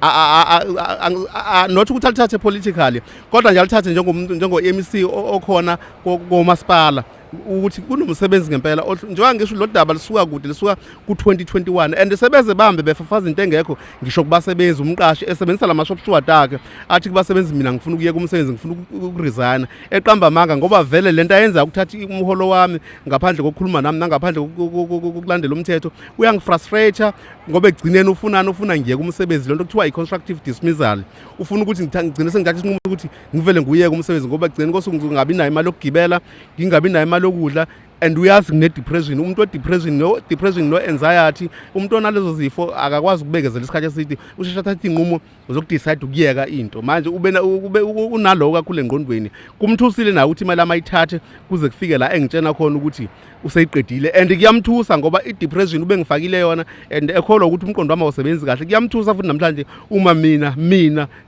not ukuthi alithathe politically, kodwa nje alithathe njengomuntu, njengo-MEC okhona komasipala, ukuthi kunomsebenzi ngempela. Njengoba ngisho, lo daba lisuka kude, lisuka ku-2021, and sebeze bambe befafaza into engekho ngisho kubasebenzi. Umqashi esebenzisa la ma-shop steward akhe, athi kubasebenzi, "Mina ngifuna ukuyeka umsebenzi, ngifuna ukuresigna," eqamba amanga, ngoba vele lento ayenza ukuthatha umholo wami ngaphandle kokukhuluma nami nangaphandle kokulandela umthetho. Uyangifrustrate ngoba ekugcineni ufunani? Ufuna ngiyeke umsebenzi, lento kuthiwa i-constructive dismissal. Ufuna ukuthi ngigcine sengithatha isinqumo ukuthi ngivele ngiyeke umsebenzi, ngoba ekugcineni kosuku ngingabi nayo imali yokugibela, ngingabi nayo imali yokudla, and uyazi ngine-depression. Umuntu we-depression, no-depression, no-anxiety, umuntu onalezo zifo akakwazi ukubekezela isikhathi eside, usheshe athathe iy'nqumo zokudecide ukuyeka into. Manje ube unaloko kakhulu engqondweni, kumthusile naye ukuthi imali amayithathe kuze kufike la engitshena khona ukuthi useyiqedile, and kuyamthusa ngoba i-depression ubengifakile yona and ekholwa ukuthi umqondo wami awusebenzi kahle. Kuyamthusa futhi namhlanje uma mina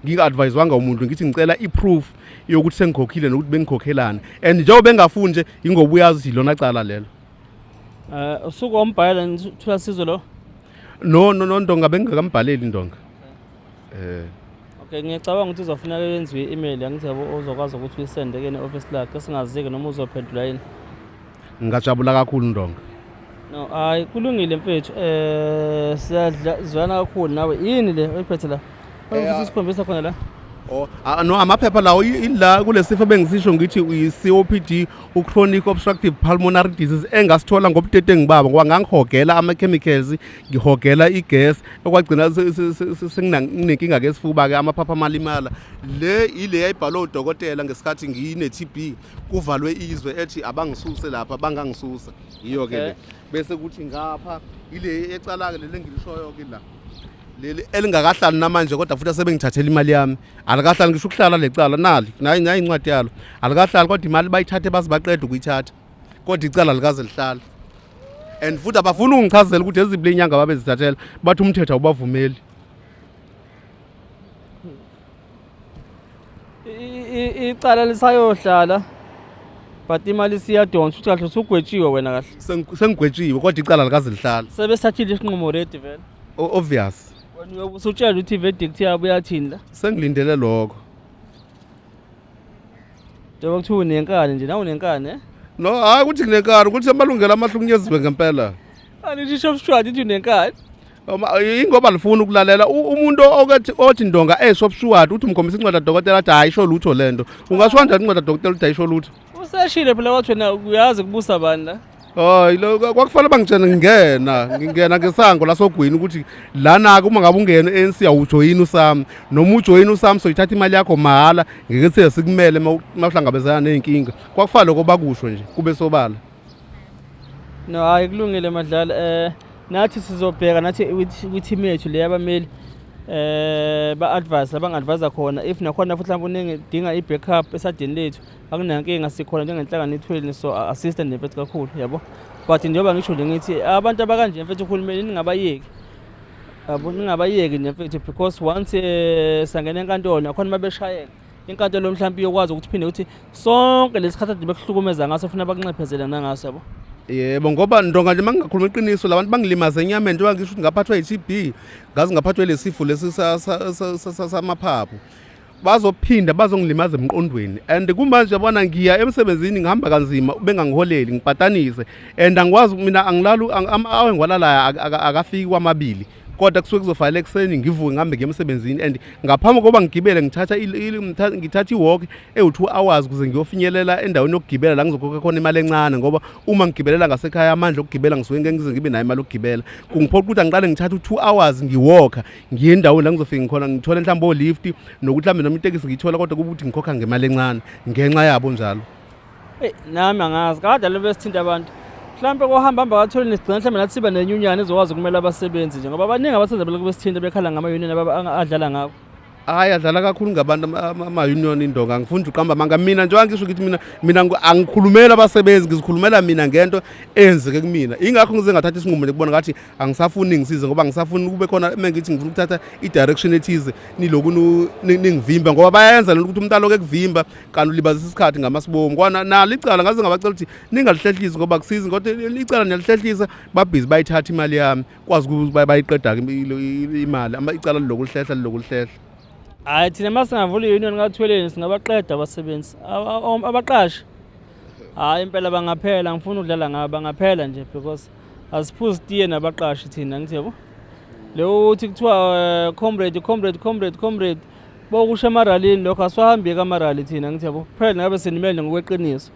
nginga-advisewanga umuntu, ngithi ngicela i-proof yokuthi sengikhokhile nokuthi bengikhokhelani, and njengoba bengafuni nje, ingoba uyazi ukuthi ilona cala lelo. Usuke wambhalela Thulasizwe lo? No, no, no, Ndonga, bengingakambhaleli Ndonga. Okay, ngiyacabanga ukuthi uzofuneka yenziwe i-email, angithi yabo, uzokwazi ukuthi uyisende ke ne-office lakhe, singazi-ke noma uzophendula yini. Ngingajabula kakhulu, Ndonga. No, hayi, kulungile mfethu. Siyadla kakhulu nawe. Yini le oyiphethe la? Ufisa usikhombisa khona la? Oh, ah, no, amaphepha lawo ila kulesifo bengisisho ngithi i-COPD, u-chronic obstructive pulmonary disease, engasithola ngobudedengu babo, ngoba ngangihogela ama-chemicals, ngihogela i-gas, okwagcina senginenkinga ke esifuba ke, amaphaphu amalimala. Le ile yayibhalwe udokotela ngesikhathi ngine-TB, kuvalwe izwe, ethi abangisuse lapha, bangangisusa. Yiyo ke le. Bese kuthi ngapha ile ecala ke leli engilishoyo ke la, leli elingakahlali namanje, kodwa futhi asebengithathela imali yami. Alikahlali ngisho ukuhlala lecala nali, nayi incwadi yalo, alikahlali, kodwa imali bayithathe baze baqede ukuyithatha, kodwa icala likaze lihlale. And futhi abafuni ukungichazela ukuthi eziphi le nyanga babezithathela, bathi umthetho awubavumeli. Icala lisayohlala but imali siyadonsa, ukuthi kahle usugwetshiwe wena kahle. Sengigwetshiwe, kodwa icala likaze lihlale. Sebesithathile isinqumo already vele. Obvious. Wena uyobe usutshela ukuthi i-verdict yabo yathini la. Sengilindele lokho. Njengoba kuthiwa unenkani nje, nawe unenkani, eh? No, hayi ukuthi nginenkani, ukuthi amalungelo amahlukunyeziwe ngempela. Angisho shop steward ithi unenkani. Ingoba lifuna ukulalela umuntu okethi othi Ndonga e-shop steward, uthi umkhombisa incwadi kadokotela, athi ayisho lutho lento. Ungasho kanjani incwadi kadokotela ukuthi ayisho lutho? Useshile phela, wathi wena uyazi kubusa bani la. Hayi, lo kwakufanele bangitshene ngingena ngesango lasogwini ukuthi lana-ke uma ngabe ungena e-ANC awujoyini usami, noma ujoyini usami soyithatha imali yakho mahhala, ngeke size sikumele uma uhlangabezana ney'nkinga. Kwakufanele lokho bakusho nje kube sobala. No, hayi, kulungile Madlala. Nathi sizobheka nathi kwi-team yethu le yabameli, ba-advise abanga-advise khona, if nakhona futhi mhlawumbe unengidinga i-backup esadini lethu, akunankinga, sikhona njengenhlangano ethwelini, so assistant nje mfethu kakhulu yabo. But njengoba ngisho nje ngithi abantu abakanje mfethu, uhulumeni ningabayeki yabo, ningabayeki nje mfethu, because once sangena enkantolo nakhona uma beshayeka inkantolo mhlawumbe iyokwazi ukuthi phinde ukuthi sonke lesikhathi ade bekuhlukumeza ngaso funa bakunxephezele nangaso yabo. Yebo, ngoba Ndonga nje, mangingakhuluma iqiniso, labantu bangilimaza enyameni, njengoba ngisho ukuthi ngaphathwa yi-TB, ngaze ngaphathwa lesifo lesi samaphaphu, bazophinda bazongilimaza emqondweni. And kumanje yabona ngiya emsebenzini, ngihamba kanzima, bengangiholeli, ngipatanise, and angikwazi mina, angilali, ama-hour engiwalalayo akafiki kwamabili, kodwa kusuke kuzofanele ekuseni ngivuke ngihambe ngiye emsebenzini, and ngaphambi kokuba ngigibele ngithatha i-walk ewu-2 hours ukuze ngiyofinyelela endaweni yokugibela la ngizokhokha khona imali encane, ngoba uma ngigibelela ngasekhaya amandla okugibela ngisuke ngeke ngize ngibe nayo imali yokugibela. Kungiphoqa ukuthi angiqale ngithathe u-2 hours ngiwalka ngiye endaweni la ngizofika ngikhona, ngithole mhlawumbe o-lift, nokuthi mhlawumbe noma itekisi ngiyithola, kodwa kuba ukuthi ngikhokha ngemali encane ngenxa yabo njalo. Eyi, nami angazi kade lo besithinta abantu. Mhlampe kohamba hamba kathole sigcina mhlambe nathi siba nenyunyana ezokwazi ukumela abasebenzi nje ngoba baningi abasebenzi belokhu besithinta bekhala ngama-union adlala ngabo. Hayi, adlala kakhulu ngabantu ama-union indonga. Angifuni nje uqamba amanga mina, njengoba ngisho ukuthi mina angikhulumeli abasebenzi, ngizikhulumela mina ngento eyenzeke kumina. Ingakho ngize ngathatha isinqumo nje kubona ngathi angisafuni ngisize, ngoba ngisafuni kube khona uma ngithi ngifuna ukuthatha i-direction ethize niloku ningivimba, ngoba bayenza lento ukuthi umuntu aloku ekuvimba kanti ulibazisa isikhathi ngamasibomu. Kwana nalo icala ngaze ngabacela ukuthi ningalihlehlisi ngoba kusizi, ngoba icala niyalihlehlisa, babhizi bayithatha imali yami, kwazi ukuthi bayiqeda-ke imali, icala liloku lihlehla liloku lihlehla. Hhayi, thina uma singavula i-union kaThweleni singabaqeda abasebenzi, abaqashi. Hhayi, impela bangaphela, ngifuna ukudlala ngabo, bangaphela nje because asiphuzi tiye nabaqashi thina, ngithi yabo. Leyo uthi kuthiwa comrade, comrade, comrade, comrade, bokusho emaralini lokho, asiwahambi-ke amarali thina, ngithi yabo. Kuphela ngabe sinimele ngokweqiniso.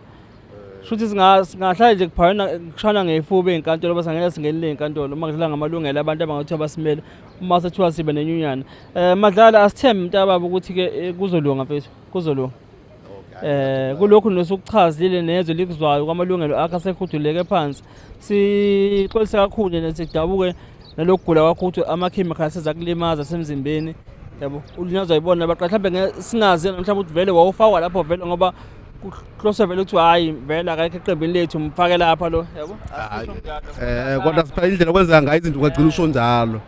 Shuthi singahlala nje kuphayona kushana ngeyifuba ey'nkantolo, bese ngeke singenele ey'nkantolo uma kudlala ngamalungelo abantu abangathiwa basimele uma sethiwa sibe nenyunyana. Madlala, asithembe mntakababa ukuthi-ke kuzolunga mfethu, kuzolunga. Kulokhu nosukuchazile nezwe likuzwayo kwamalungelo akhe asehuduleke phansi. Sixolise kakhulu nje, sidabuke nalokugula kwakho ukuthi amakhemikhali sezakulimaza semzimbeni. Yabo, ulinyazwa yibona abaqashi. Mhlawumbe singazi mhlawumbe ukuthi vele wawufakwa lapho vele ngoba kuhloswe vele ukuthi hhayi vele akekho eqembini lethu, mfake lapha lo, yabo. Kodwa sipha indlela okwenzeka ngayo izinto ungagcina usho njalo.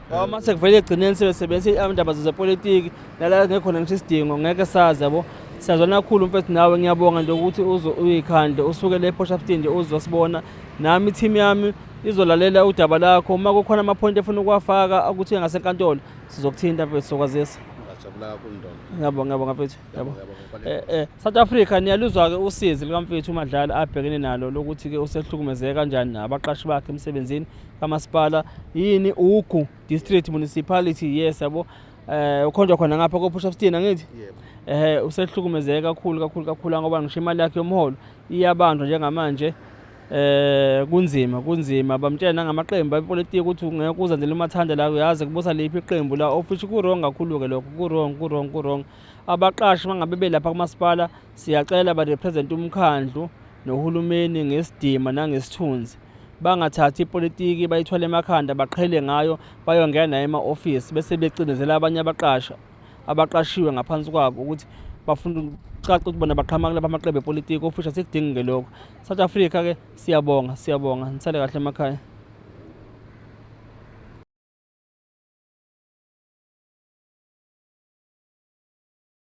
Ngoba uma sekuvele egcineni sebesebenzisa indaba zepolitiki nala ngekhona ngisho isidingo ngeke sazi, yabo. Siyazwana kakhulu mfethu nawe, ngiyabonga nje ukuthi uze uyikhandle usuke le Port Shepstone nje uzosibona. Nami i-team yami izolalela udaba lakho, uma kukhona amaphoyinti efuna ukuwafaka ukuthi ngasenkantolo sizokuthinta mfethu, sizokwazisa. Ngajabula kakhulu ndoda. Ngiyabonga, ngiyabonga mfethu. Ngiyabonga. South Africa, niyaluzwa-ke usizi likamfethu uMadlala abhekene nalo lokuthi-ke usehlukumezeke kanjani abaqashi bakhe emsebenzini kamasipala yini Ugu District Municipality, yes yabo. Ukhonjwa khona ngapha ko Port Shepstone, angithi? Yebo. Usehlukumezeke kakhulu kakhulu kakhulu ngoba ngisho imali yakhe yomholo iyabanjwa njengamanje. Kunzima, kunzima, bamtshela nangamaqembu epolitiki ukuthi ungeke uzenzele umathanda la, uyazi kubusa liphi iqembu la, of which ku-wrong kakhulu-ke lokho, ku-wrong, ku-wrong, ku-wrong. Abaqashi mangabe belapha kumasipala siyacela ba-represent umkhandlu nohulumeni ngesidima nangesithunzi, bangathathi ipolitiki bayithwale emakhanda baqhele ngayo bayongena nayo ema-ofisi bese becindezela abanye abaqashi abaqashiwe ngaphansi kwabo ukuthi bafuna ukucaca ukuthi bona baqhamuka kulapha amaqembu epolitiki, ofisha sikudingi-ke lokho. South Africa-ke siyabonga, siyabonga, nisale kahle emakhaya.